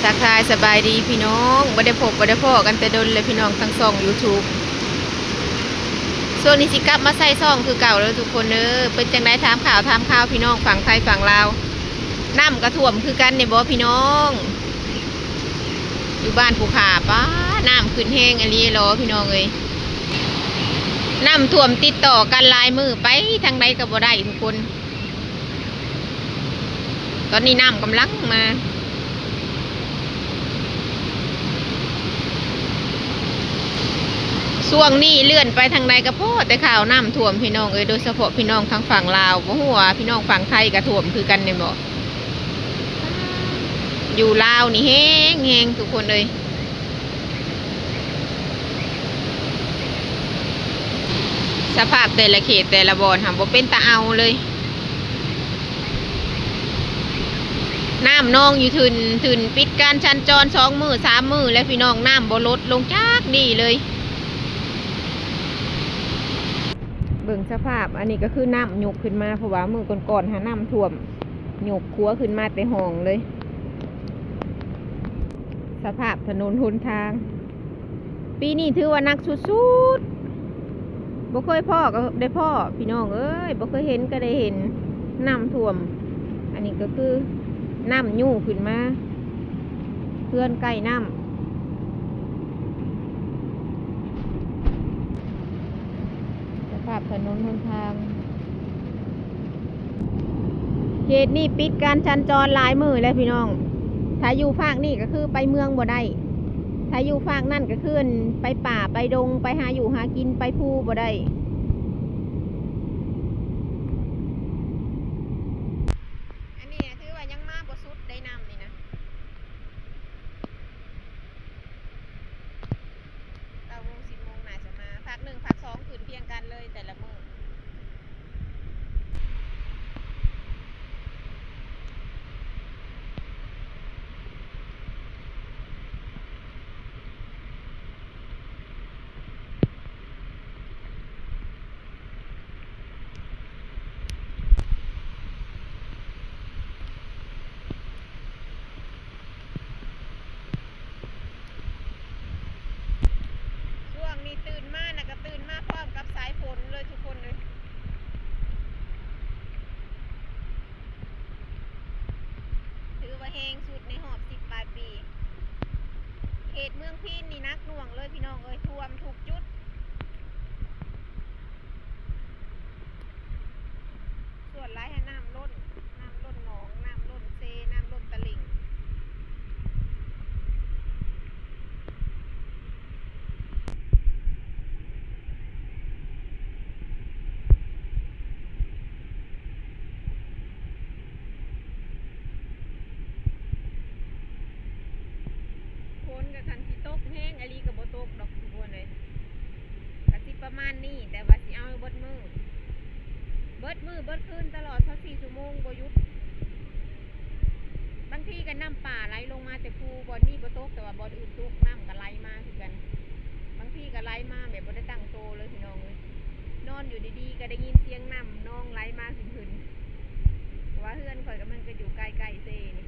ທັກທາຍສະບາຍດີພີ່ນ້ອງ ບໍ່ໄດ້ພົບບໍ່ໄດ້ພໍ້ກັນແຕ່ດົນແລ້ວພີ່ນ້ອງ ທາງຊ່ອງຢູທູບ. ຊ່ວງນີ້ຊິກັບມາໃສ່ຊ່ອງຄືເກົ່າແລ້ວທຸກຄົນເດີ. ເປັນຈັ່ງໃດ ຖາມຂ່າວຖາມຄາວພີ່ນ້ອງຝັ່ງໄທຝັ່ງລາວ. ນ້ຳກະຖ້ວມຄືກັນນີ້ບໍ່ພີ່ນ້ອງ? ຢູ່ບ້ານພູຂາ ປ້າ ນ້ຳຂຶ້ນແຮງອີ່ຫຼີຫຼໍພີ່ນ້ອງເອີຍ. ນ້ຳຖ້ວມຕິດຕໍ່ກັນຫຼາຍມື້ ໄປທາງໃດກະບໍ່ໄດ້ທຸກຄົນ. ຕອນນີ້ນ້ຳກຳລັງມາ. ຊ່ວງນີ້ເລື່ອນໄປທາງໃດກະພໍ້ແຕ່ຂ່າວນ້ຳຖ້ວມພີ່ນ້ອງເອີຍ ໂດຍສະເພາະພີ່ນ້ອງທາງຝັ່ງລາວ. ບໍ່ຮູ້ວ່າພີ່ນ້ອງຝັ່ງໄທກະຖ້ວມຄືກັນແມ່ນບໍ່? ຢູ່ລາວນີ້ແຮງໆ ທຸກຄົນເອີຍ. ສະພາບແຕ່ລະເຂດແຕ່ລະບ່ອນຫັ້ນບໍ່ເປັນຕາເອົາເລີຍ. ນ້ຳນອງຢູ່ທຶນ ທຶນປິດການສັນຈອນສອງມື້ສາມມື້ແລ້ວພີ່ນ້ອງ ນ້ຳບໍ່ລົດລົງຈັກດີ້ເລີຍ. ເບິ່ງສະພາບ ອັນນີ້ກະຄືນ້ຳຍົກຂຶ້ນມາ ເພາະວ່າມື້ກ່ອນໆຫັ້ນນ້ຳຖ້ວມ ຍົກຂົວຂຶ້ນມາແຕ່ຮ່ອງເລີຍ. ສະພາບຖະໜົນຫົນທາງ ປີນີ້ຖືວ່າໜັກສຸດໆ ບໍ່ເຄີຍພໍ້ກະໄດ້ພໍ້ພີ່ນ້ອງເອີຍ ບໍ່ເຄີຍເຫັນກະໄດ້ເຫັນ ນ້ຳຖ້ວມ. ອັນນີ້ກະຄືນ້ຳຍູ້ຂຶ້ນມາ ເຮືອນໃກ້ນ້ຳ. ສະພາບຖະໜົນຫົນທາງ ເຂດນີ້ປິດການສັນຈອນຫຼາຍມື້ແລ້ວພີ່ນ້ອງ. ຖ້າຢູ່ຟາກນີ້ກະຄືໄປເມືອງບໍ່ໄດ້ ຖ້າຢູ່ຟາກນັ້ນກະຄືໄປປ່າໄປດົງ ໄປຫາຢູ່ຫາກິນ ໄປພູບໍ່ໄດ້. ອັນນີ້ນະຖືວ່າຍັງມາບໍ່ສຸດໄດ໋ ນ້ຳນີ້ນະ. ເກົ້າໂມງ ສິບໂມງໜ້າຈະມາ ພາກໜຶ່ງພາກສອງຂຶ້ນພຽງກັນເລີຍແຕ່ລະມື້. ຊ່ວງນີ້ຕື່ນມານະກະຕື່ນມາພ້ອມກັບສາຍຝົນເລີຍທຸກຄົນເອີຍ. ຖືວ່າແຮງສຸດໃນຮອບສິບປາຍປີ. ເຂດເມືອງພີນນີ້ໜັກໜ່ວງເລີຍພີ່ນ້ອງເອີຍ ຖ້ວມທຸກຈຸດ. ສ່ວນຫຼາຍຫັ້ນນ້ຳລົ້ນ ນ້ຳລົ້ນໜອງ ນ້ຳລົ້ນເຊ ນ້ຳລົ້ນຕະລິ່ງ. ຝົນກະຄັນຊິຕົກແຮງອີ່ຫຼີກະບໍ່ຕົກດອກທຸກຄົນເອີຍ. ກະຊິປະມານນີ້ ແຕ່ວ່າຊິເອົາເບິດມື້ ເບິດມື້ເບິດຄືນຕະຫຼອດຊາວສີ່ຊົ່ວໂມງບໍ່ຢຸດ. ບາງທີກະນ້ຳປ່າໄຫຼລົງມາແຕ່ພູ ບ່ອນນີ້ບໍ່ຕົກ ແຕ່ວ່າບ່ອນອື່ນຕົກ ນ້ຳກະໄຫຼມາຄືກັນ. ບາງທີກະໄຫຼມາແບບບໍ່ໄດ້ຕັ້ງໂຕເລີຍພີ່ນ້ອງເອີຍ. ນອນຢູ່ດີໆກະໄດ້ຍິນສຽງນ້ຳນອງໄຫຼມາຫຶນໆ ເພາະວ່າເຮືອນຂ້ອຍກະມັນກະຢູ່ໃກ້ໆເຊນີ້.